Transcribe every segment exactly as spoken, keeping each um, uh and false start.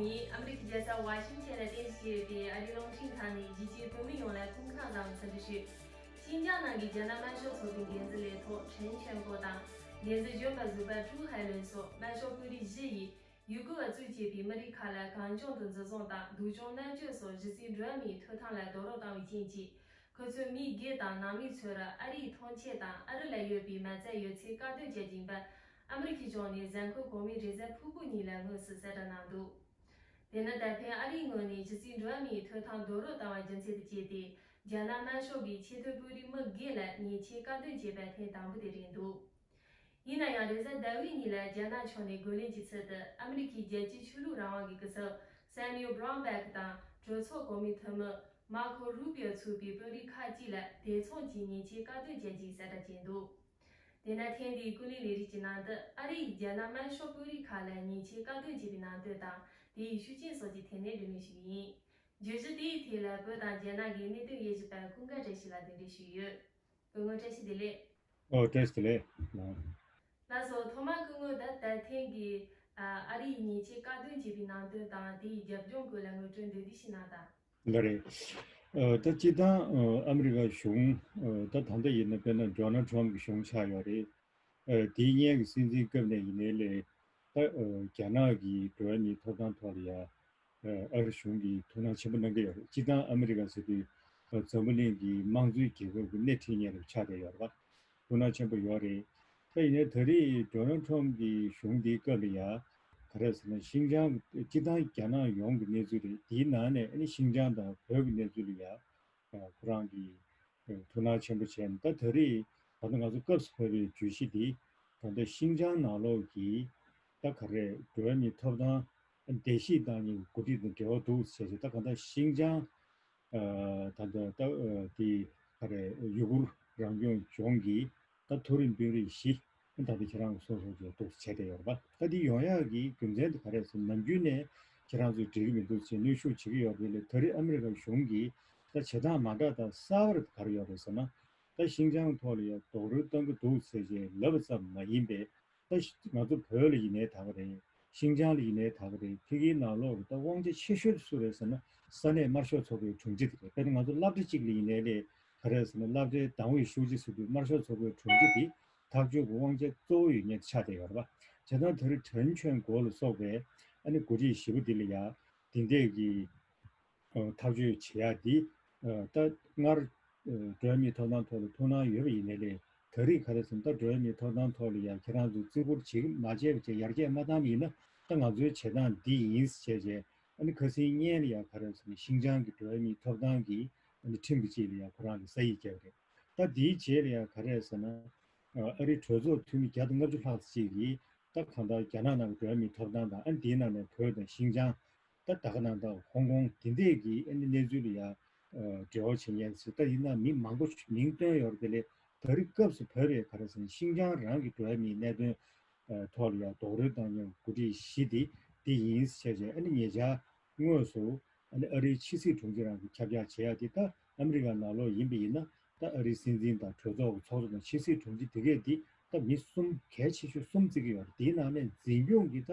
ཡིན། ཨ་མི་རི་ཀའི་རྒྱལ་ས་ཝ་ཤིང་ཊོན་ལ་རྟེན་གཞི་བྱས་ཡོད་པའི་ཨ་རིའི་རླུང་འཕྲིན་ཁང་ནས་གཞིས་བྱེས་བོད་མི་ཡོངས་ལ་སྐུ་ཁམས་བཟང་འཚམས་འདྲི་ཞུ། ཤིན་ཅང་ནང་གི་རྒྱ་ནག་དམར་ཤོག་ཚོགས་པའི་འགན་འཛིན་ལས་ཐོག་ཁྲེན་ཆོན་ཀོ་དང་། འགན་འཛིན་གཞོན་པ་ཟུར་པ་ཀྲུའུ་ཧའེ་ལུན་སོགས་དམར་ཤོག་དཔོན་རིགས་བཞི་ཡིས། ཡུ་གུར་བ་གཙོས་བྱས་པའི་མི་རིགས་ཁག་ལ་གང་བྱུང་དུ་འཛིན་བཟུང་དང་སྡུག་སྦྱོང་མནར་གཅོད་སོགས་གཞི་རྩའི་འགྲོ་བ་མིའི་ཐོབ་ཐང་ལ་རྡོག་རོལ་བཏང་བའི་རྐྱེན་གྱིས། ཁོ་ཚོའི་མི་སྒེར་དང་ནང་མི་ཚོར་ཨ་རིའི་ཐོངས་མཆན་དང་ཨ་རི་ལ་ཡོད་པའི་མ་རྩ་ཡོད་ཚད་བཀག་སྡོམ་བྱེད་ཀྱིན་པ། ཨ་མི་རི་ཁའི་ཕྱོགས་ནས་གཟའ་འཁོར་གོང་མའི་རེས་གཟའ་ཕུར་བུ་ཉིན་ལ་དངོས་སུ་གསལ་བསྒྲགས་གནང་འདུག་དེ་ནི་ད་ཕན་ཨ་རིའི་ངོས་ནས་གཞི་རྩའི་འགྲོ་བ་མིའི་ཐོབ་ཐང་རྡོག་རོལ་བཏང་བ་རྒྱུ་མཚན་དུ་བྱས་ཏེ། རྒྱ་ནག་དམར་ཤོག་གིས་ཆེས་མཐོའི་དཔོན་རིགས་མི་སྒེར་ལ་ཉེས་ཆད་བཀག་སྡོམ་བྱས་པ་ཐེངས་དང་པོ་དེ་རེད་འདུག་ཡིན་ན་ཡང་རེས་གཟའ་ཟླ་བའི་ཉིན་ལ་རྒྱ་ནག་ཕྱོགས་ནས་རྒོལ་ལན་གྱི་ཚུལ་དུ་ཨ་མི་རི་ཁའི་རྒྱལ་སྤྱིའི་ཆོས་ལུགས་རང་དབང་གི་སྐུ་ཚབ་སེ་མིའུ་བྷ་རའུན་བྷེག་དང་གྲོས་ཚོགས་གོང་མའི་འཐུས་མི་མར་ཁོ་རུ་པིའོ་ཚུད་པའི་དཔོན་རིགས་ཁག་ཅིག་ལ་དེ་མཚུངས་ཀྱི་ཉེས་ཆད་བཀག་སྡོམ་བྱས་རྒྱུའི་གསལ་བསྒྲགས་བྱས་འདུག་དེས་ན་ཐེངས་འདིའི་ཀུན་གླེང་ལས་རིམ་གྱི་ནང་དུ་ཨ་རིས་རྒྱ་ནག་དམར་ཤོག་དཔོན་རིགས་ཁག་ལ་ཉེས་ཆད་བཀག་སྡོམ་བྱས་པའི་ནང་དོན་དང་དེའི་ཤུགས་རྐྱེན་སོགས་ཀྱི་ཐད་ནས་བགྲོ་གླེང་ཞུ་རྒྱུ་ཡིན། བརྗོད་གཞི་དེའི་ཐད་ལ་བོད་དང་རྒྱ་ནག་གི་གནད་དོན་དབྱེ་ཞིབ་པ་ཀུན་དགའ་བཀྲ་ཤིས་ལགས་གདན་འདྲེན་ཞུས་ཡོད། སྐུ་ངོ་བཀྲ་ཤིས་བདེ་ལེགས། ཨོ་བཀྲ་ཤིས་བདེ་ལེགས། ལགས་སོ། ཐོག་མར་སྐུ་ངོ་ད་ད་ཐེངས་ཀྱི་ཨ་རིའི་ཉེས་ཆད་བཀག་སྡོམ་བྱས་པའི་ནང་དོན་དང་དེའི་རྒྱབ་ལྗོངས་སྐོར་ལ་ངོ་སྤྲོད་འདི་འདྲ་ཞིག་གནང་དང་། ལགས་རེད། ཨ་ད་སྤྱིར་བཏང་ཨ་ཨ་མི་རི་ཀ་གཞུང་ཨ་ད་ད་ལྟ་ཡིན་ན་དཔེར་ན་ཌོ་ནལ་ཊམ་གྱི་གཞུང་ཆགས་ཡོད་རེད། ཨ་དེའི་སྔོན་གྱི་སྲིད་འཛིན་སྐབས་ནས་ཡིན་ནའི་ལས་ད་ཨ་རྒྱ་ནག་གི་འགྲོ་བ་མིའི་ཐོབ་ཐང་ཐོག་ལ་ཡ་ཨ་ཨ་རི་གཞུང་གིས་ཐུགས་སྣང་ཆེན་པོ་གནང་གི་ཡོད་རེད། སྤྱིར་བཏང་ཨ་མི་རི་ཀ་ཟེར་དུས་ཨ་འཛམ་བུ་གླིང་གི་དམངས་གཙོའི་རྒྱལ་ཁབ་ཀྱི་སྣེ་ཁྲིད་མཁན་རུ་ཆགས་བསྡད་ཡོད་རེད་པ། ཐུགས་སྣང་ཆེན་པོ་ཡོད་རེད། ད་ཡིན་ནའི་ད་རེས་ཌོ་ནལ་ཊམ་གྱི་གཞུང་འདིའི་སྐབས་ལ་ཡ་ག་རེ་ཟེར་ན་ཤིན་ཅང་སྤྱིར་བཏང་རྒྱ་ནག་ཡོངས་ཀྱི་གནས་ཚུལ་རེད། དེའི་ནང་ནས་ཨ་ནི་ཤིན་ཅང་དང་བོད་ཀྱི་གནས་ཚུལ་ལ་ཡ་ཁོ་རང་གིས་ཐུགས་སྣང་ཆེན་པོ་བྱས་ནས། ད་ད་རེས་ད་ལྟ་ང་ཚོ་སྐབས་སུ་བབས་པའི་བརྗོད་གཞི་འདི་ད་ལྟ་ཤིན་ཅང་ནང་ལོགས་ཀྱི་ད་ག་རེ་འགྲོ་བ་མིའི་ཐོབ་ཐང་བརྡལ་བཤིག་བཏང་མཁན་གྱི་འགོ་ཁྲིད་དང་འབྲེལ་བ་འདུག་ཟེར་བྱས། ད་གང་ལྟར་ཤིན་ཅང་ཨ་ད་ལྟ་ད་ཨ་དེ་ག་རེ་ཡུ་གུར་རང་སྐྱོང་ལྗོངས་ཀྱི་ད་མཐོ་རིམ་དཔོན་རིགས་བཞི་ད་ལྟ་ཁྱེད་རང་གི་སོ་སོ་ཚོ་འདུག་བྱས་བསྡད་ཡོད་རེད་པ། ད་འདི་ཡོང་ཡག་གི་རྒྱུ་མཚན་དེ་ག་རེ་ཟེར་ན། ནམ་རྒྱུན་ནས་ཁྱེད་རང་ཚོས་འགྲིག་གི་མི་འདུག་ཅེས་གནོན་ཤུགས་བྱེད་ཀྱི་ཡོད་རེད་ལས། ད་རེས་ཨ་མི་རི་ཀ་གཞུང་གིས་ད་བྱེད་སྟངས་མ་འདྲ་དང་གསར་པ་རེ་ག་རེ་ཡོད་རེད་ཟེར་ན། ད་ཤིན་ཅང་ཐོག་ལ་ཡང་རྡོག་རོལ་གཏོང་གི་འདུག་ཟེར་བྱས་ལབ་པ་ཙམ་མ་ཡིན་པའི། ད་ཤི་ང་ཚོ་བོད་ལ་ཡིན་ནའི་ད་ག་རེད། ཤིན་ཅང་ལ་ཡིན་ནའི་ད་ག་རེད། ཕ་གིའི་ནང་ལོགས་ཀྱི་ད་དབང་ཆ་ཆེ་ཤོས་དེ་སུ་རེད་ཟེར་ན། ས་གནས་དམར་ཤོག་ཚོགས་པའི་དྲུང་ཆེ་དེ་རེད། དཔེར་ན་ང་ཚོ་སློབ་གྲྭ་གཅིག་ལ་ཡིན་ནའི་ལས་ག་རེ་ཟེར་ན། སློབ་གྲྭའི་དང་བའི་ཤོག་སྒྲིག་ཟེར་དུས་དམར་ཤོག་ཚོགས་པའི་དྲུང་ཆེ་དེ་ཐག་གཅོད་ཀྱི་དབང་ཆ་གཙོ་བོ་ཡོད་མཁན་ཆགས་བསྡད་ཡོད་རེད་པ། བྱས་ཙང་ད་རེས་ཁྲེན་ཆོན་གོ་ལ་སོགས་པའི་ཨ་ནི་འགོ་ཁྲིད་བཞི་པོ་འདི་ལ་ཡ་དེ་འདྲས་ཀྱི་ཨ་ཐག་གཅོད་བྱེད་ཡ་འདི་ཨ་ད་སྔར་ཨ་འགྲོ་བ་མིའི་ཐོབ་ཐང་ཐོག་ལ་ཐུགས་སྣང་ཡོད་པ་ཡིན་ནའི་ལས། ད་རེས་ག་རེ་ཟེར་ན། ད་འགྲོ་བ་མིའི་ཐོབ་ཐང་ཐོག་ལ་ཡ་ཁྱེད་རང་ཚོས་བརྩི་བཀུར་བྱེད་ཀྱི་མ་བྱས་པ་བྱས། ཡར་རྒྱས་མ་བཏང་བ་ཡིན་ན། ད་ང་ཚོའི་བྱེད་སྟངས་འདི་ཡིན་ཟེར་བྱས། ཨ་ནི་ཁ་སང་སྔོན་ལ་ཡ་ག་རེ་ཟེར་ན། ཤིན་ཅང་གི་འགྲོ་བ་མིའི་ཐོབ་ཐང་གི་ཨ་ནི་ཁྲིམས་ཀྱི་ཅིག་ལ་ཡ་ཁོ་རང་གིས་ས་ཡིག་བརྒྱབ་རེད། ད་དེའི་རྗེས་ལ་ཡ་ག་རེ་ཟེར་ན། ཨ་རིའི་གྲོས་ཚོགས་འཐུས་མི་བརྒྱ་དང་ལྔ་བཅུ་ལྷག་ཅིག་གིས་ད་གང་ལྟར་རྒྱ་ནག་ནང་གི་འགྲོ་བ་མིའི་ཐོབ་ཐང་དང་། ཨ་ནི་དེའི་ནང་ནས་བོད་དང་ཤིན་ཅང་། ད་ད་ག་ནང་ལྟར་ཧོང་ཀོང་དེ་འདྲས་ཀྱི་ཨ་ནི་གནས་ཚུལ་ལ་ཡ་ཨ་འབྲེལ་བ་བྱེད་མཁན་ཚོས། ད་ཡིན་ན་མི་མང་པོ་མིང་བཏོན་ཡོད་རེད། དེ་ལས་ད་རེས་སྐབས་སུ་བབས་པའི་ག་རེ་ཟེར་ན། ཤིན་ཅང་རང་གི་འགྲོ་བ་མིའི་གནད་དོན་ཨ་ཐོག་ལ་ཡ་རྡོག་རོལ་བཏང་མཁན་འགོ་ཁྲིད་བཞི་དེ་འདི་ཡིན་ཟེར་བྱས། ཨ་ནི་ཉེ་ཆར་དངོས་སུ་ཨ་ནི་ཨ་རིའི་ཕྱི་སྲིད་དྲུང་ཆེ་རང་གིས་ཁྱབ་བསྒྲགས་བྱེད་ཡ་དེ། ད་ཨ་མི་རི་ཀ་ནང་ལོགས་ཡིན་པ་ཡིན་ན། ད་ཨ་རིའི་སྲིད་འཛིན་དང་གྲོས་ཚོགས་ཀྱི་ཚོགས་གཙོ་དང་ཕྱི་སྲིད་དྲུང་ཆེ་དེ་གས་དེ་ད་མི་གསུམ་གལ་ཆེ་ཤོས་གསུམ་བརྩི་གི་ཡོད་རེད། དེའི་ནང་ནས་འཛིན་སྐྱོང་གི་ད་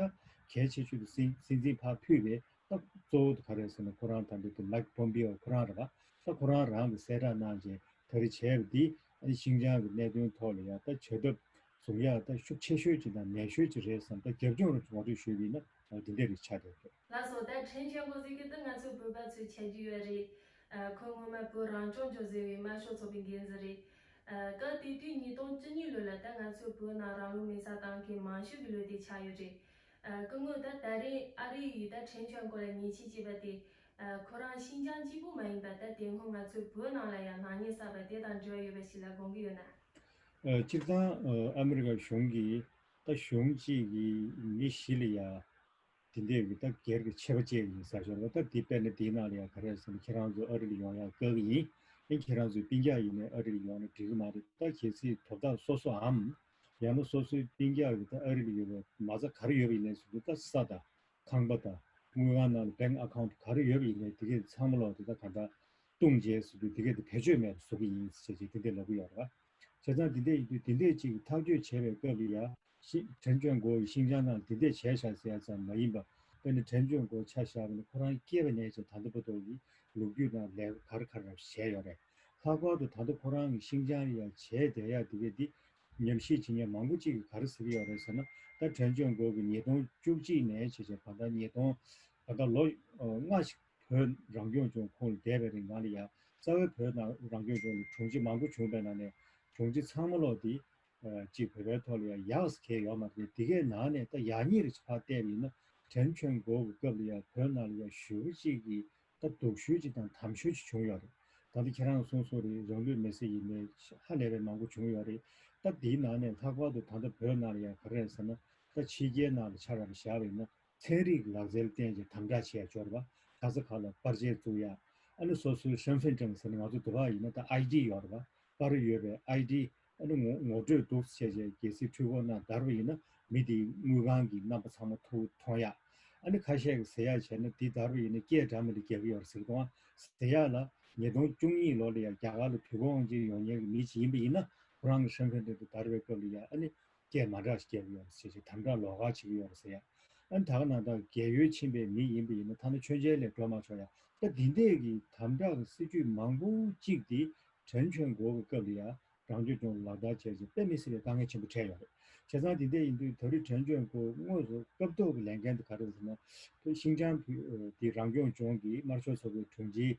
གལ་ཆེ་ཤོས་དེ་སྲིད་སྲིད་འཛིན་ཕར་ཕུད་པའི། ད་གཙོ་བོ་དེ་ག་རེ་ཟེར་ན། ཁོ་རང་ད་འདི་དེ་མའེག་པོམ་པེའོ་ཁོ་རང་རེད་པ། ད་ཁོ་རང་རང་གིས་གསལ་བསྒྲགས་གནང་རྗེས་ད་རེས་བྱས་པ་འདི། ཨ་ནི་ཤིན་ཅང་གི་གནད་དོན་ཐོག་ལ་ཡ་ད་བྱ་ཐབས་བཟུང་ཡ་ད་ཤུགས་ཆེ་ཤོས་ཅིག་དང་ནན་ཤོས་ཅིག་རེད་བསམ། ད་རྒྱབ་ལྗོངས་རུ་ངོ་སྤྲོད་ཞུས་པ་ཡིན་ན་འདི་འདྲ་རེད་ཆགས་བསྡད་ཡོད། ལགས་སོ། ད་ཁྲེན་ཆོན་གོ་ཟེར་གི་ད་ང་ཚོའི་བོད་པ་ཚོས་ཆ་རྒྱུས་ཡོད་རེད། ཨ་ཁོ་སྔོན་མ་བོད་རང་སྐྱོང་ལྗོངས་ཟེར་བའི་དམར་ཤོག་ཚོགས་པའི་འགན་འཛིན་རེད། ཨ་སྐབས་དེ་དུས་ཉིས་སྟོང་བཅུ་གཉིས་ལོ་ལ་ད་ང་ཚོའི་བོད་ནང་རང་ལུགས་མེ་སྲེག་བཏང་མཁན་མང་ཤོས་ཀྱི་ལོ་དེ་ཆགས་ཡོད་རེད། ཨ་སྐུ་ངོ་ད་ད་རེས་ཨ་རི་ཡིས་ད་ཁྲེན་ཆོན་གོ་ལ་ཉེས་ཆད་བཅད་པ་དེ། ཨ་ཁོ་རང་ཤིན་ཅང་གཅིག་པུ་མ་ཡིན་པ། ད་དེ་སྔོན་ང་ཚོའི་བོད་ནང་ལ་ཡང་ནག་ཉེས་བསགས་པ་དེ་དང་འབྲེལ་བ་ཡོད་པ་ཞིག་ལ་དགོངས་ཀྱི་ཡོད་ན། ཨ་སྤྱིར་བཏང་ཨ་ཨ་མི་རི་ཀ་གཞུང་གིས་ད་གཞུང་གཅིག་གི་མི་བཞི་ལ་ཡ་དེ་འདྲའི་གི་ད་སྒེར་གྱི་ཆད་པ་བཅད་ཡིན་ཟེར་ཞོར་ལ། ད་དེ་དཔེར་ན་དེའི་ནང་ལ་ཡ་ག་རེ་ཟེར་ན། ཁྱེད་རང་ཚོ་ཨ་རི་ལ་ཡོང་ཡ་དཀའ་གི་ཡིན། ཨེ་ཁྱེད་རང་ཚོའི་སྤུན་ཀྱག་ཡིན་ནའི་ཨ་རི་ལ་ཡོང་ན་འགྲིག་གི་མ་རེད། ད་གལ་སྲིད་དོ་བདག་སོ་སོའམ་ཡང་ན་སོ་སོའི་སྤུན་ཀྱག་གི་ད་ཨ་རི་ལ་ཡོད་པའི་མ་རྩ་ག་རེ་ཡོད་པ་ཡིན་ནའི་ཟེར་དུས། ད་ས་དང་ཁང་པ་དང་དངུལ་ཁང་ནང་ལ་bank account ག་རེ་ཡོད་པ་ཡིན་ནའི་དེ་གས་ཚང་མ་ལོག་དེ་ད་ག་འདྲ་བཏུང་རྗེས་སུ་དེ་གས་དེ་བེད་སྤྱོད་མེད་པ་བཟོ་གི་ཡིན་ཟེར་བྱས་དེ་འདྲས་ལབ་ཀྱི་ཡོད་རེད་པ། བྱས་ཙང་དེ་འདྲས་ཡིན་དུས་དེ་འདྲས་ཅིག་ཐག་གཅོད་བྱས་པའི་སྐབས་ལ་ཡ་ཤི་ཁྲེན་ཆོན་གོ་གིས་ཤིན་ཅང་ནང་དེ་འདྲས་བྱས་ཤག་ཟེར་ཡ་ཙམ་མ་ཡིན་པ། དཔེར་ན་ཕྲན་ཅུན་གོ་ཆ་བཞག་པ་ན་ཁོ་རང་སྐྱེས་པ་ནས་བྱས་ད་ལྟ་བར་དུ་གི་ལོ་རྒྱུས་ནང་ལས་ཀ་ག་རེ་ག་རེ་རེ་བྱས་ཡོད་རེད། ལྷག་པར་དུ་ད་ལྟ་ཁོ་རང་གི་ཤིང་ཅང་ལ་ཡ་བྱས་བསྡད་ཡ་དེ་གས་འདི་ཉམས་ཞིབ་བྱེད་མཁན་མང་པོ་ཅིག་གིས་ག་རེ་ཟེར་གྱི་ཡོད་རེད་ཟེར་ན། ད་ཕྲན་ཅུན་གོ་གི་ཉིས་སྟོང་བཅུ་གཅིག་ནས་བྱས་བྱས་ད་ལྟ་ཉིས་སྟོང་ད་ལྟ་ལོ་ལྔ་ཞིག་བོད་རང་སྐྱོང་ལྗོངས་ཁོངས་ལ་བསྡད་པའི་རིང་ལ་ཡ་རྩ་བའི་བོད་ནང་རང་སྐྱོང་ལྗོངས་ལ་དྲུང་ཆེ་མང་པོ་བྱུང་བའི་ནང་ནས་དྲུང་ཆེ་ཚང་མ་ལོག་དེ་གཅིག་བོད་པའི་ཐོག་ལ་ཡ་ཡག་ཟེར་མཁན་ཡོད་མ་རེད། དེ་གའི་ནང་ནས་ད་ཡག་ཉེས་རེ་ཕར་བལྟས་པ་ཡིན་ན་ཕྲན་ཆོན་གོ་གི་སྐབས་ལ་ཡ་བོད་ནང་ལ་ཡ་ཞེ་པོ་ཅིག་གི་ད་སྡུག་ཤོས་ཅིག་དང་དམ་ཤོས་ཅིག་བྱུང་ཡོད་རེད། ད་ལྟ་ཁྱེད་རང་གསུངས་སོང་རེད། རང་ལུས་མེར་སྲེག་ཡིན་ནའི་ཧ་ལས་པའི་མང་པོ་བྱུང་ཡོད་རེད། ད་དེའི་ནང་ནས་ལྷག་པར་དུ་ད་ལྟ་བོད་ནང་ལ་ཡ་ག་རེ་རེད་ཟེར་ན། ད་ཕྱི་རྒྱལ་ནང་ལ་ཆ་ར་བཞག་པ་ཡིན་ན། ཚན་རིག་ལག་རྩལ་བརྟེན་བྱས་དམ་དྲག་བྱས་ཡ་འབྱོར་བ། ག་ས་ག་ལ་པར་ཆས་བཙུགས་ཡ། ཨ་ནི་སོ་སོའི་ཤན་ཕིན་ཀྲང་ཟེར་ནས་ང་ཚོ་འདི་བ་ཡིན་ན་ད་ཨའི་ཌི་ཡོད་རེད་བ། པར་ཡོད་པའི་ཨའི་ཌི། ཨ་ནི་ངོ་ངོ་སྤྲོད་འདུག་བྱས་བྱས་གལ་སྲིད་འཕྲུལ་འཁོར་ནང་བརྡར་བ་ཡིན་ན་མི་དེའི་དངུལ་ཁང་གི་རྣམ་པ་ཚང་མ་ཐུག་མཐོང་ཡ། ཨ་ནི་ཁ་ཤས་ཀྱིས་ཟེར་ཡ་བྱས་ན་འདི་བརྡར་བ་ཡིན་ན་སྐད་འདྲ་མི་འདྲ་རྒྱག་གི་ཡོད་རེད་ཟེར་གི་འདུག་ཨ་ཟེར་ཡ་ལ་ཉིས་སྟོང་བཅུ་གཉིས་ལོ་ལ་ཡ་རྒྱ་གར་ལ་བུ་གོ་འོང་ཅིག་ཡོང་མཁན་གྱི་མི་ཅིག་ཡིན་པ་ཡིན་ན་ཁོ་རང་གི་ཤན་ཕིན་ཀྲང་དེ་བརྡར་བའི་སྐབས་ལ་ཡ་ཨ་ནི། སྐད་མ་འདྲ་ཞིག་རྒྱབ་ཡོད་རེད་ཟེར་ཞིག་དམ་དྲག་ལོགས་ཀ་བྱེད་ཀྱི་ཡོད་རེད་ཟེར་ཡ། ཨ་ནི་ད་ག་ནང་ལྟར་རྒས་ཡོལ་ཕྱིན་པའི་མི་ཡིན་པ་ཡིན་ན་ཐ་ན་མཆོད་མཇལ་ལ་འགྲོ་མ་ཆོག་ཡ། ད་འདི་འདྲས་ཀྱི་དམ་དྲག་གི་སྲིད་ཇུས་མང་པོ་གཅིག་འདི་ཕྲན་ཆོན་གོ་གི་སྐབས་ལ་ཡ་རང་སྐྱོང་ལྗོངས་ལག་བསྟར་བྱས་རྗེས་དཔེ་མི་སྲིད་པའི་དཀའ་ངལ་ཆེན་པོ་འཕྲད་ཡོད་རེད། བྱས་ཙང་འདི་འདྲས་ཡིན་དུས་ད་རེས་ཕྲན་ཆོན་གོ་དངོས་སུ་སྐབས་ཐོག་གི་ལས་འགན་དེ་ག་རེ་རེད་ཟེར་ན། ཤིང་ཅང་འདི་རང་སྐྱོང་ལྗོངས་ཀྱི་དམར་ཤོག་ཚོགས་པའི་དྲུང་ཆེ།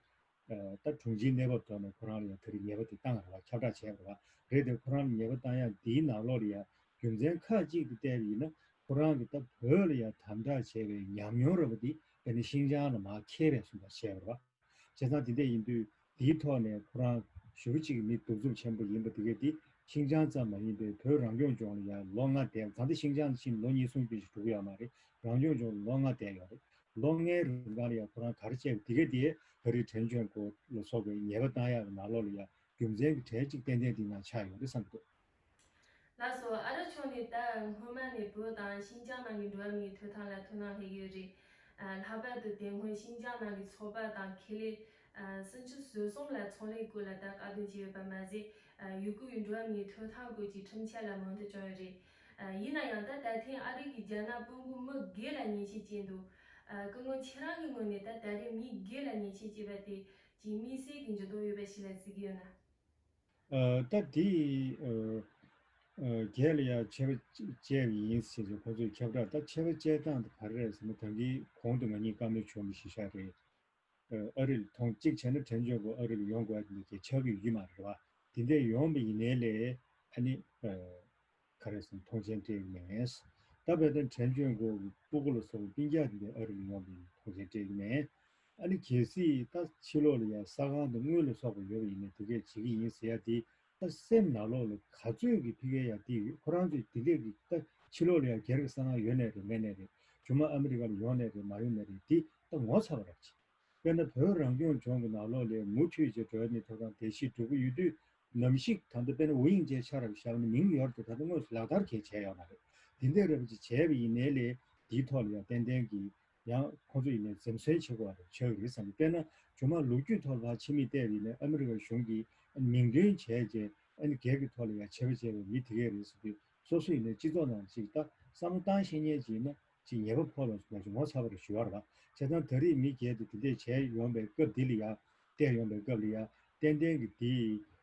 ད་དྲུང་ཆེའི་གནས་བབ་ཐོག་ནས་ཁོ་རང་ལ་ཡང་དེ་རིང་ཉེས་པ་དེ་བཏང་རེད་བ། ཁྱབ་བསྒྲགས་བྱས་པ་རེད་བ། རེད་དེ་ཁོ་རང་ལ་ཉེས་པ་བཏང་ཡག་འདིའི་ནང་ལོགས་ལ་ཡང་རྒྱུ་མཚན་ཁག་ཅིག་ཏུ་བལྟས་པ་ཡིན་ན་ཁོ་རང་གིས་ད་བོད་ལ་ཡང་དམ་དྲག་བྱས་པའི་ཉམས་མྱོང་ར་བ་འདི་དཔེར་ན་ཤིང་ཅང་ལ་མར་ཁྱེར་བས་གསུངས་པ་བྱས་པ་རེད་བ། བྱས་ཙང་དེ་འདྲ་ཡིན་དུས་འདིའི་ཐོག་ནས་ཁོ་རང་ཞེ་པོ་ཅིག་གི་མི་གདུག་རྩུབ་ཆེན་པོ་ཡིན་པ་དེ་གས་དེ་ཤིང་ཅང་ཙམ་མ་ཡིན་པའི་བོད་རང་སྐྱོང་ལྗོངས་ལ་ཡང་ལོ་ལྔ་བསྡད། ད་ལྟ་ཤིང་ཅང་ཕྱིན་ལོ་གཉིས་གསུམ་ཙམ་ཞིག་འགྲོ་གི་ཡོད་མ་རེད། རང་སྐྱོང་ལྗོངས་ལ་ལོ་ལྔ་བསྡད་ཡོད་རེད། ལོ་ལྔའི་རིང་ལ་ཡང་ཁོ་རང་ག་རེ་བྱས་པ་དེ་ག་དེ་ད་རེས་ཕྲན་ཆོན་གོ་ལ་སོགས་པའི་ཉེས་པ་བཏང་ཡག་གི་ནང་ལོགས་ལ་ཡང་རྒྱུ་མཚན་གྱི་གྲས་གཅིག་ཏན་ཏན་དེ་ནང་ཆགས་ཡོད་རེད་བསམ་གྱི་འདུག་ལགས་སོ། ཨ་རི་ཕྱོགས་ནས་ད་སྔོན་མ་ནས་བོད་དང་ཤིན་ཅང་ནང་གི་འགྲོ་བ་མིའི་ཐོབ་ཐང་ལ་ཐུགས་སྣང་སླེབས་ཡོད་རེད། ལྷག་པར་དུ་དེ་སྔོན་ཤིན་ཅང་ནང་གི་ཚོགས་པ་དང་ཁེ་ལས། སུམ་ཅུ་སོ་གསུམ་ལ་ཚོང་ལས་སྐོར་ལ་ད་བཀག་སྡོམ་བྱས་ཡོད་པ་མ་ཟད། ཡུ་གུར་གྱི་འགྲོ་བ་མིའི་ཐོབ་ཐང་སྐོར་གྱི་ཁྲིམས་འཆར་ལ་མོས་མཐུན་བྱུང་ཡོད་རེད། ཡིན་ན་ཡང་ད་ད་ཐེངས་ཨ་རི་གི་རྒྱ་ནག་དཔོན་པོ་མི་བརྒྱད་ལ་ཉེས་ཆད་བཅད་འདུག་སྐུ་ངོ་ཁྱེད་རང་གི་ངོས་ནས་ད་ད་རེས་མི་བརྒྱད་ལ་ཉེས་ཆད་བཅད་པ་དེ་ཅིག་དམིགས་བསལ་གྱི་འགྱུར་ལྡོག་ཡོད་པ་ཞིག་ལ་བརྩི་གི་ཡོད་ན། ད་དེ་རྒྱ་ལ་ཡང་ཆད་པ་བཅད་པ་ཡིན་ཟེར་ཏེ་ཁོ་ཚོས་ཁྱབ་བསྒྲགས། ད་ཆད་པ་བཅད་སྟངས་དེ་ག་རེ་རེད་ཟེར་ན་ད་གིན་གོང་དུ་ང་གཉིས་བཀའ་མོལ་བྱུང་བ་ཞིག་ཤག་རེད། ཨ་རི་ལ་ཐོང་གཅིག་བྱས་ན་ཕྲན་ཆོན་གོ་ཨ་རི་ལ་ཡོང་དགོས་ཡ་དེ་འདྲ་ཁྱད་ཆགས་ཀྱི་ཡོད་ཀྱི་མ་རེད་བ། དེ་འདྲ་ཡོང་བ་ཡིན་ནའི་ལས་ཨ་ནི་ག་རེ་ཟེར་ན་ཐོངས་མཆན་སྤྲད་ཀྱི་མེད། ད་བལ་དན་ཕྲན་ཆོན་གོ་གི་སྤུ་གུ་ལ་སོགས་པའི་སྤུན་ཀྱག་དེ་འདྲ་ཨ་རི་ལ་ཡོང་བ་ཡིན་ན་ཐོངས་མཆན་སྤྲད་ཀྱི་མེད། ཨ་ནི་གལ་སྲིད་ད་ཕྱི་ལོགས་ལ་ཡ་ས་ཁང་དང་དངུལ་ལ་སོགས་པ་ཡོད་པ་ཡིན་ན་དེ་གས་བྱེད་ཀྱི་ཡིན་ཟེར་ཡ་དེ་ད་སེམས་ནང་ལོགས་ལ་ག་ཚོད་ཀྱི་ཕི་གའི་ཡ་དེ་ཡོད། ཁོ་རང་ཚོས་དེ་འདྲས་ཀྱི་ད་ཕྱི་ལོགས་ལ་ཡ་སྒེར་གྱི་ས་ཁང་ཡོད་ནའི་རེད་མེད་ནའི་རེད། རྗེས་མ་ཨ་མི་རི་ཀ་ལ་ཡོང་ནའི་རེད་མ་ཡོང་ནའི་རེད། དེ་ད་ངོ་ཚ་བ་རེད། དཔེར་ན་བོད་རང་སྐྱོང་ལྗོངས་ཀྱི་ནང་ལོགས་ལ་མུ་མཐུད་ཅིག་འགྲོ་བའི་མི་ཐོབ་ཐང་དེ་ཞིག་སྒྲུབ་ཀྱི་ཡོད་དུས་ནམ་ཞིག་ད་ལྟ་དཔེར་ན་ཝུ་ཡིང་ཅེ་ཆ་རབ་བཞག་ན་མིང་ཡོད་དེ་ད་ལྟ་དངོས་སུ་ལག་བསྟར་གལ་བྱས་ཡོད་མ་རེད། དེ་འདྲས་རབ་ཅིག་བྱས་པ་ཡིན་ནའི་ལས་དེའི་ཐོག་ལ་ཡང་ཏན་ཏན་གྱི་ཡང་ཁོང་ཚོ་ཡིན་ནའི་འཛེམ་ཟོན་བྱེད་དགོས་པ་རེད་ཆགས་ཀྱི་རེད་བསམ་གྱི། དཔེར་ན་རྗེས་མ་ལོ་རྒྱུས་ཐོག་ལ་ཕར་ཕྱི་མིག་བལྟས་པ་ཡིན་ནའི་ཨ་མི་རི་ཀ་གཞུང་གིས་མིང་འདོན་བྱས་རྗེས་ཨ་ནི་སྒེར་གྱི་ཐོག་ལ་ཡང་ཆད་པ་བཅད་པའི་མི་དེ་གས་རེད་ཟེར་དུས་སོ་སོ་ཡིན་ནའི་སྤྱི་ཚོགས་ནང་ཅིག་ད་བསམ་བློ་བཏང་ཤེས་མཁན་ཅིག་ཡིན་ན། ཅིག་ཉེས་པ་ཕོག་ལ་སོགས་པ་ཅིག་ངོ་ཚ་བ་རེ་ཞུ་བ་རེད་བ། བྱས་ཙང་ད་རེས་མི་སྒེར་དེ་དེ་འདྲས་བྱས་ཡོང་པའི་སྐབས་འདི་ལ་ཡ། བལྟས་ཡོང་པའི་སྐབས་ལ་ཡ། ཏན་ཏན་གྱི་དེ་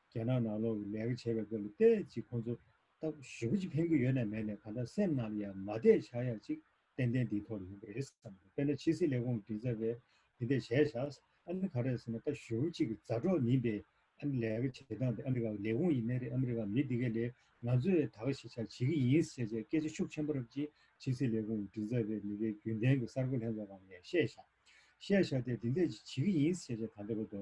རྒྱ་ནག་ནང་ལོགས་ཀྱི་ལས་ཀ་བྱས་པའི་སྐབས་ལ་ཏོག་ཙམ་ཁོང་ཚོ་ད་ཞེ་པོ་ཅིག་ཕན་གྱི་ཡོད་ནའི་མེད་ནའི་གང་ལྟར་སེམས་ནང་ལ་ཡ་མ་བདེ་ཆགས་ཡ་ཅིག་ཏན་ཏན་དེའི་ཐོག་ལ་ཡོང་གི་རེད་བསམ་གྱི། དཔེར་ན་ཕྱི་སྲིད་ལས་ཁུངས་ཀྱི་མགྲིན་ཚབ་པས་དེ་འདྲས་བྱས་བཞག་ཨ་ནི་ག་རེ་ཟེར་ན་ད་ཞེ་པོ་ཅིག་གི་མཛའ་གྲོགས་མིན་པའི། ཨ་ནི་ལས་ཀ་བྱེད་སྟངས་དེ་ཨ་མི་རི་ཀ་ལས་ཁུངས་ཡིན་ནའི་རེད། ཨ་མི་རི་ཀ་མི་དེ་གས་ལས་ང་ཚོས་ད་ག་ཞིག་ཆ་བྱེད་ཀྱི་ཡིན་ཟེར་བྱས་སྐད་ཆ་ཤུགས་ཆེན་པོ་རབ་ཅིག་ཕྱི་སྲིད་ལས་ཁུངས་མགྲིན་ཚབ་པས་མི་སྒེར་རྒྱུན་ལྡན་གྱི་གསར་འགོད་ལྷན་ཚོགས་ནང་ནས་བཤད་བཞག་བཤད་བཞག་དེ་དེ་འདྲས་ཅིག་བྱེད་ཀྱི་ཡིན་ཟེར་བྱས་ད་ལྟ་བར་དུ་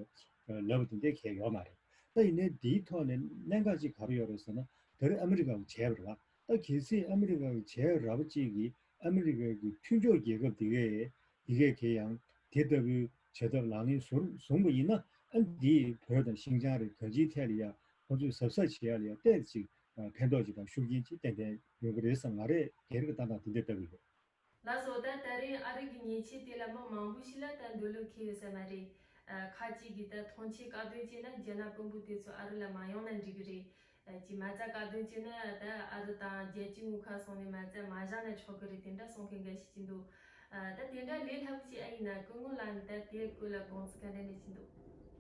ལབ་པ་དེ་འདྲས་གས་ཡོད་མ་རེད། ད་ཡིན་ནའི་དེའི་ཐོག་ནས་གནད་འགག་ཅིག་ག་རེ་ཡོད་རེད་ཟེར་ན་ད་རེས་ཨ་མི་རི་ཀ་གིས་བྱས་པ་རེད་བ། ད་གལ་སྲིད་ཨ་མི་རི་ཀ་གིས་བྱས་ར་བ་ཅིག་གིས་ཨ་མི་རི་ཀ་གི་མཐུན་ཕྱོགས་རྒྱལ་ཁབ་དེ་གས་དེ་གས་གས་ཡང་དེ་ལྟ་བུའི་བྱ་ཐབས་ལག་ལེན་བཟུང་བཟུང་བ་ཡིན་ན་ཨ་འདིས་བོད་དང་ཤིང་ཅང་རེད་གང་ཅིའི་ཐད་ལ་ཡ་ཁོང་ཚོས་གཟབ་གཟབ་བྱེད་ཡ་ལ་ཡ་ཏོག་ཙམ་ཕན་ཐོགས་ཅིག་དང་ཤུགས་རྐྱེན་ཅིག་ཏན་ཏན་ཡོང་གི་རེད་བསམ། ང་རས་སྒེར་གྱི་ལྟ་སྟངས་དེ་འདྲ་ལྟ་གི་ཡོད། ལགས་སོ། ད་ད་རིང་ཨ་རི་གི་ཉེས་ཆད་དེ་ལ་མི་མང་པོ་ཞིག་ལ་ད་འདོད་བློ་འཁེལ་ཡོད་ས་མ་རེད། ཁ་ཅིག་གིས་ད་ཐོངས་མཆན་བཀག་སྡོམ་བྱས་ན་རྒྱ་ནག་དཔོན་པོ་དེ་ཚོ་ཨ་རི་ལ་མ་ཡོང་ན་འགྲིག་གི་རེད། ཅིག་མ་རྩ་བཀག་སྡོམ་བྱས་ན་ད་ཨ་རི་དང་རྒྱལ་སྤྱིའི་དངུལ་ཁང་སོང་ནས་མ་རྩ་མ་བཞག་ན་ཆོག་གི་རེད། དེ་འདྲ་གསུང་མཁན་འགའ་ཞིག་ཅིག་འདུག་ཨ། ད་དེ་འདྲ་ལས་སླ་པོ་ཅིག་ཨ་ཡིན་ན་སྐུ་ངོ་ལ་ནི་ད་དེའི་སྐོར་ལ་དགོངས་ཚུལ་ག་འདྲ་འདྲ་ཞིག་འདུག་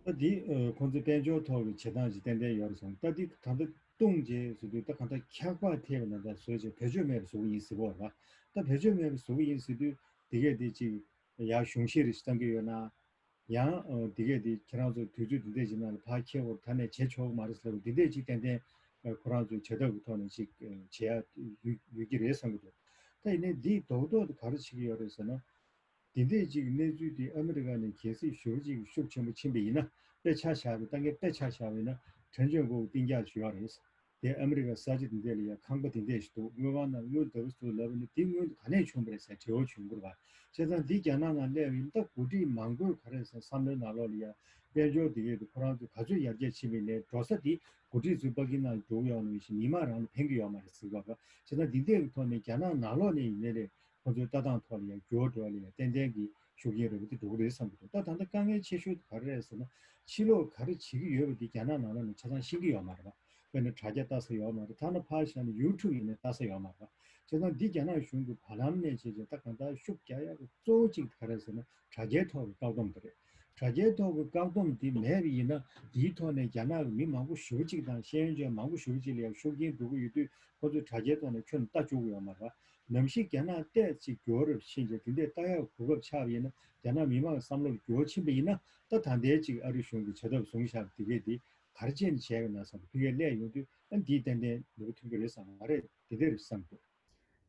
ད་འདི་ཨ་ཁོང་ཚོའི་དཔལ་འབྱོར་ཐོག་གི་བྱེད་སྟངས་ཅིག་ཏན་ཏན་ཡོད་རེད་བསམ། ད་འདི་ད་ལྟ་བཏུང་རྗེས་ཟེར་དུས་ད་གང་ལྟར་འཁྱག་པ་ཐེབས་པ་ནང་ལྟར་བཟོས་བྱས་བེད་སྤྱོད་མེད་པ་བཟོ་གི་ཡིན་ཟེར་གྱི་ཡོད་རེད་བ། ད་བེད་སྤྱོད་མེད་པ་བཟོ་གི་ཡིན་ཟེར་དུས་དེ་གས་དེ་ཅིག་ཡར་གཞུང་བཞེས་རེ་ཞིག་བཏང་གི་ཡོད་ན། ཡང་ཨ་འདི་གས་འདི་ཁྱེད་རང་ཚོ་དུས་ཚོད་འདི་འདྲས་ཅིག་ནང་ལ་ཕར་འཁྱེར་བར་ད་ནས་བྱེད་ཆོག་གི་མ་རེད་ཟེར་ལབ་འདི་འདྲས་ཅིག་ཏན་ཏན་ཨ་ཁོ་རང་ཚོའི་བྱེད་ཐབས་ཀྱི་ཐོག་ནས་ཅིག་ཨ་བྱེད་ཡ་ཡོད་ཡོད་ཀྱི་རེད་བསམ་གྱི་འདུག་ད་ཡིན་ནའི་འདིའི་རྡོག་རྡོག་དེ་ག་རེ་བྱེད་ཀྱི་ཡོད་རེད་ཟེར་ན། འདི་འདྲས་ཅིག་གནས་ཚུལ་དེ་ཨ་མི་རི་ཀ་ནས་གལ་སྲིད་ཞེ་པོ་ཅིག་ཤུགས་ཆེན་པོ་ཕྱིན་པ་ཡིན་ན། དཔེ་ཆ་བཞག་པའི་ད་ངས་དཔེ་ཆ་བཞག་པ་ཡིན་ན་ཁྲེན་ཅོན་ཀོང་གཏན་འཇགས་ཞུ་ཡ་རེད། དེ་ཨ་མི་རི་ཀ་ས་ཆ་དེ་འདྲས་ལ་ཡ་ཁང་པ་དེ་འདྲས་ཤིག་འདུག་དངུལ་ཁང་ནང་དངུལ་ལྡབ་ལྡབ་ལབ་ནས་དེ་དངུལ་ག་ནས་བྱུང་བ་རེད་ཟེར་དྲི་བ་བྱུང་དགོས་པ། བྱས་ཙང་འདི་རྒྱ་ནག་ནང་སླེབས་ཡིན་ད་འགོ་ཁྲིད་མང་པོས་ག་རེ་ཟེར་བསམ་བློའི་ནང་ལོགས་ལ་ཡ་དཔལ་འབྱོར་དེ་གས་དེ་ཁོ་རང་ཚོས་ག་ཚོད་ཡར་རྒྱས་ཕྱིན་པ་ཡིན་ནའི་འགྲོ་ས་དེ་འགོ་ཁྲིད་ཚོའི་པ་ཀི་ནང་འགྲོ་གི་ཡོད་ནོ་ཡིན་ཞིང་མི་མང་རང་ལ་ཕན་གི་ཡོད་མ་རེད་ཟེར་བ། བྱས་ཙང་འདི་འདྲས་ཀྱི་ཐོག་ནས་རྒྱ་ནག་ནང་ལོགས་ནས་ཡིན་ནའི་རེད། ཁོ་ཚོའི་ལྟ་སྟངས་ཐོག་ལ་ཡང་འགྱུར་བ་འགྲོ་བ་ལ་ཡང་ཏན་ཏན་གྱི་ཤུགས་རྐྱེན་རིང་པོ་དེ་འགྲོ་གི་རེད་བསམ་གྱི་འདུག་ད་ད་ལྟ་དཀའ་ངལ་ཆེ་ཤོས་དེ་ག་རེ་རེད་ཟེར་ན། ཕྱི་ལོགས་ག་རེ་བྱེད་ཀྱི་ཡོད་པ་འདི་རྒྱ་ནག་ནང་ལོགས་ནས་ཆ་ཚང་ཤེས་ཀྱི་ཡོད་མ་རེད་པ། དཔེར་ན་དྲ་རྒྱ་ལྟ་ས་ཡོད་མ་རེད། ཐ་ན་ཕར་བཞག་ན་ཡུ་ཊུབ་ཡིན་ནའི་ལྟ་ས་ཡོད་མ་རེད་པ། བྱས་ཙང་འདི་རྒྱ་ནག་གཞུང་གིས་བར་ལམ་ནས་བྱས་བྱས་ད་གང་ལྟར་ཤུགས་རྒྱག་ཡག་གི་གཙོ་བོ་གཅིག་དེ་ག་རེ་རེད་ཟེར་ན་དྲ་རྒྱའི་ཐོག་གི་བཀག་སྡོམ་དེ་རེད། དྲ་རྒྱའི་ཐོག་གི་བཀག་སྡོམ་དེ་མེད་པ་ཡིན་ན་དེའི་ཐོག་ནས་རྒྱ་ནག་གི་མི་མང་པོ་ཞེ་པོ་གཅིག་དང་ཤེས་ཡོན་ཅན་མང་པོ་ཞེ་པོ་གཅིག་ལ་ཡང་ཤུགས་རྐྱེན་འགྲོ་གི་ཡོད་དུས་ཁོ་ཚོས་དྲ་རྒྱའི་ཐོག་ནས་ཁྱོན་ནས་ལྟ་བཅུག་གི་ཡོད་མ་རེད་པ། ནམ་ཞིག་རྒྱ་ནག་ཏོག་ཙམ་འགྱུར་བ་ཕྱིན་རྗེས་དེ་འདྲའི་ལྟ་ཡག་གོ་སྐབས་ཆགས་པ་ཡིན་ན་རྒྱ་ནག་མི་མང་གི་བསམ་བློར་འགྱུར་བ་ཕྱིན་པ་ཡིན་ན་ད་ད་ལྟའི་ཅིག་ཨ་རི་གཞུང་གི་བྱ་ཐབས་བཟུང་བཞག་པ་དེ་གས་དེ་ག་རེ་བྱས་ནས་བྱས་ཡོད་ན་བསམ་པ་དེ་གས་སླེབས་ཡོང་དུས་ཨ་འདིས་ཏན་ཏན་ནུས་པ་ཐོན་གྱི་རེད་བསམ། ང་རས་དེ་འདྲས་རེད་བསམ་འདུག་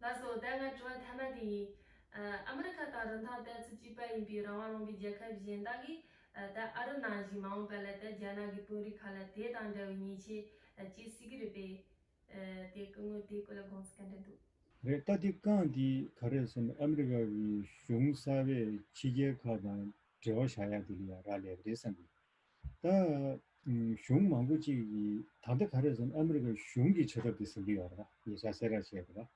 ལགས་སོ། ད་ང་དྲི་བ་མཐའ་མ་དེ་ཡིན། ཨ་ཨ་མི་རི་ཁ་དང་རིན་ཐང་ལྟ་ཚུལ་གཅིག་པ་ཡིན་པའི་རང་དབང་ལུང་པའི་རྒྱལ་ཁབ་གཞན་དག་གིས་ཨ་ད་ཨ་རི་ནང་བཞིན་མ་འོངས་པ་ལ་ད་རྒྱ་ནག་གི་དཔོན་རིགས་ཁག་ལ་དེ་དང་འདྲ་བའི་ཉེས་ཆད་ཨ་བཅད་སྲིད་ཀྱི་རེད་པས། ཨ་དེ་སྐུ་ངོ་དེའི་སྐོར་ལ་དགོངས་ཚུལ་ག་འདྲ་འདུག་རེད། ད་དེ་རྐང་འདི་ག་རེ་ཟེར་ན་ཨ་མི་རི་ཀ་གི་གཞུང་གསར་པས་ཕྱི་རྒྱལ་ཁག་དང་འབྲེལ་བ་བཞག་ཡག་དེ་ལ་ཡང་རག་ལས་པ་རེད་བསམ་གི། ད་གཞུང་མང་པོ་ཅིག་གིས་ད་ལྟ་ག་རེ་ཟེར་ན་ཨ་མི་རི་ཀ་གཞུང་གིས་བྱེད་ཐབས་དེ་ཟིན་གྱི་ཡོད་རེད་པ། ཉེ་ཆར་གསལ་བསྒྲགས་བྱས་པ་རེད་པ།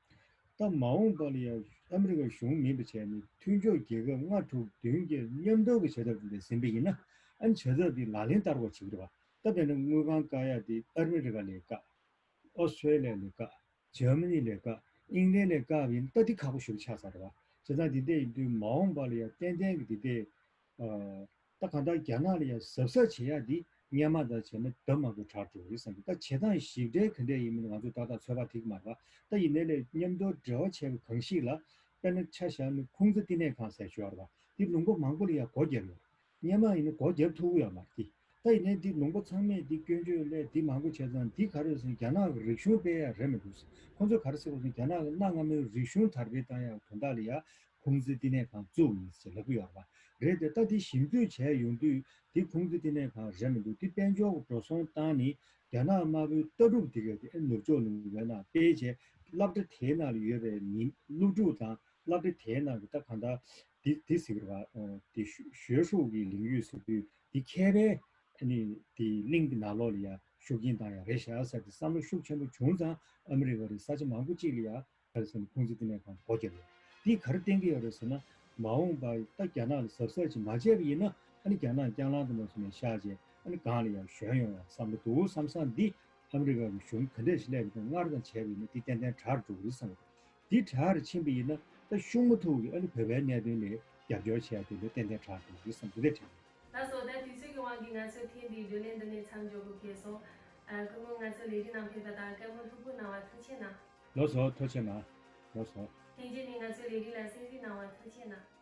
ད་མ་འོངས་པ་ལ་ཡང་ཨ་མི་རི་ཀ་གཞུང་མིན་པ་བྱས་ནས་མཐུན་ཕྱོགས་རྒྱལ་ཁབ་ལྔ་དྲུག་བདུན་བརྒྱད་མཉམ་དུ་གི་བྱེད་ཐབས་དེ་འདྲ་ཟིན་པ་ཡིན་ན་ཨ་ནི་བྱེད་ཐབས་དེ་ལག་ལེན་བསྟར་དགོས་བྱེད་ཀྱི་རེད་པ། ད་དཔེར་ན་དངུལ་ཁང་བཀག་ཡག་དེ་ཨ་མི་རི་ཀ་ལ་བཀག་ཨོ་སི་ཁྲེ་ལི་ཡ་ལ་བཀག་ཇར་མ་ནི་ལ་བཀག་ཨིང་ལན་ལ་བཀག་པ་ཡིན་ན་ད་འདི་ཁག་པོ་ཞེ་པོ་ཆགས་ཚར་རེད་པ། བྱས་ཙང་འདི་འདྲ་ཡིན་དུས་མ་འོངས་པ་ལ་ཡང་ཏན་ཏན་གྱི་འདི་འདྲའི་ཨ་ད་གང་ལྟར་རྒྱ་ནག་ལ་ཡང་གཟབ་གཟབ་བྱེད་ཡག་འདི་སྔོན་མ་དང་བྱས་ན་ལྡབ་མང་པོ་དྲག་འགྲོ་གི་རེད་བསམ་གི། ད་བྱེད་སྟངས་ཞིབ་ཕྲའི་ག་འདྲས་ཡིན་མིན་ང་ཚོས་ཏག་ཏག་ཚོད་དཔག་ཐིག་མ་རེད་པ། ད་ཡིན་ནའི་ལས་མཉམ་དུ་འབྲེལ་བ་བྱས་པའི་གང་ཞིག་ལ་དཔེར་ན་ཆ་བཞག་ན་ཁུང་ཙི་བསྟི་གནས་ཁང་ཟེར་ཞུ་བ་རེད་པ། འདི་ལུང་པ་མང་པོ་ལ་ཡང་སྒོ་བརྒྱབ་ཡོད་རེད། སྔོན་མ་ཡིན་ན་སྒོ་བརྒྱབ་ཐུབ་ཀྱི་ཡོད་མ་རེད་དེ། ད་ཡིན་ནའི་འདི་ལུང་པ་ཚང་མས་འདི་སྐྱོན་བརྗོད་སླད་འདི་མང་པོ་བྱས་ཙང་འདི་ག་རེ་ཟེར་ན་རྒྱ་ནག་གི་རིག་གཞུང་སྤེལ་ཡ་རེད་མི་འདུག་ཁོང་ཚོས་ག་རེ་ཟེར་དགོས་ཟེར་ན་རྒྱ་ནག་གི་གནའ་སྔ་མོའི་རིག་གཞུང་དར་སྤེལ་བཏང་ཡ་དོན་དག་ལ་ཡ་ཁུང་ཙི་བསྟི་གནས་ཁང་བཙུགས་ཡིན་ཟེར་ལབ་ཀྱི་ཡོད་རེད་པ། རེད་དེ་ད་འདི་ཞིབ་འཇུག་བྱས་ཡོང་དུས་འདི་ཁུང་ཙི་བསྟི་གནས་ཁང་རེད་མི་འདུག་འདི་དཔལ་འབྱོར་གྱི་འགྲོ་སོང་བཏང་ནས་རྒྱ་ནག་དམར་པོའི་ལྟ་གྲུབ་འདི་ག་དེ་ཨེ་ནུབ་ཕྱོགས་ལ་ཡོད་ན་སྤེལ་བྱས་སློབ་གྲྭ་དེའི་ནང་ལ་ཡོད་པའི་མི་སློབ་ཕྲུག་དང་སློབ་གྲྭ་དེའི་ནང་གི་ད་གང་ལྟར་འདི་འདི་ཟེར་གི་རེད་པ། དེ་学术གི་领域ཟེར་དུས་འདི་མཁས་པའི་ཨ་ནི་དེ་གླིང་གི་ནང་ལོགས་ལ་ཡ་ཤུགས་རྐྱེན་བཏང་ཡ་རེད་ཤག་ཟེར་ཏེ་བསམ་བློ་ཤུགས་ཆེན་པོ་བྱུང་ཙང་ཨ་མི་རི་ཀ་རེད་ས་ཆ་མང་པོ་ཅིག་ལ་ཡ་ག་རེ་ཟེར་ན་ཁུང་ཙི་བསྟི་གནས་ཁང་སྒོ་བརྒྱབ་ཡོད། འདིས་ག་རེ་བསྟན་གྱི་ཡོད་རེད་ཟེར་ན་མ་འོངས་པར་ད་རྒྱ་ནག་ལ་གཟབ་གཟབ་ཅིག་མ་བྱས་པ་ཡིན་ན་ཨ་ནི་རྒྱ་ནག་རྐྱང་ལང་དུ་མ་སོང་ནས་ཤར་རྗེས་ཨ་ནི་སྒང་ལ་ཡ་ཞོན་ཡོང་ཡ་བསམ་བློ་འདུག་བསམ་བསམ་འདི་ཨ་མི་རི་ཀ་གི་གཞུང་ག་འདྲས་ཤིག་སླེབས་ཀྱི་འདུག་སྔར་དང་བྱས་པ་ཡིན་ན་འདི་ཏན་ཏན་དྲག་འགྲོ་གི་རེད་བསམ་གྱི་འདུག་འདི་དྲག་རུ་ཕྱིན་པ་ཡིན་ན་ད་ཤུགས་མ་ཐུག་གི་ཨ་ནི་བོད་པའི་གནད་དོན་ལ་རྒྱབ་སྐྱོར་བྱས་ཏེ་ལ་ཏན་ཏན་དྲག་འགྲོ་གི་བསམ་འདི་ལས་དྲན། ལགས་སོ། ད་དུས་ཚོད་ཀྱི་དབང་གིས་ང་ཚོའི་ཐེངས་འདིའི་བགྲོ་གླེང་འདི་ནས་མཚམས་འཇོག་དགོས་ཁེལ་སོང་། ཨ་སྐུ་ངོ་ང་ཚོའི་ལས་རིམ་ནང་ཕེབས་པ་དང་བཀའ་མོལ་ལྷུག་པོ་གནང་བར་ཐུགས་རྗེ་གནང་། ལགས་སོ་ཐུགས་རྗེ་གནང་། ལགས་སོ། ལྷན་རྒྱས་ནས་ང་ཚོའི་ལས་རིམ་ལ་གསན་གཟིགས་གནང་བར་ཐུགས་རྗེ་གནང་།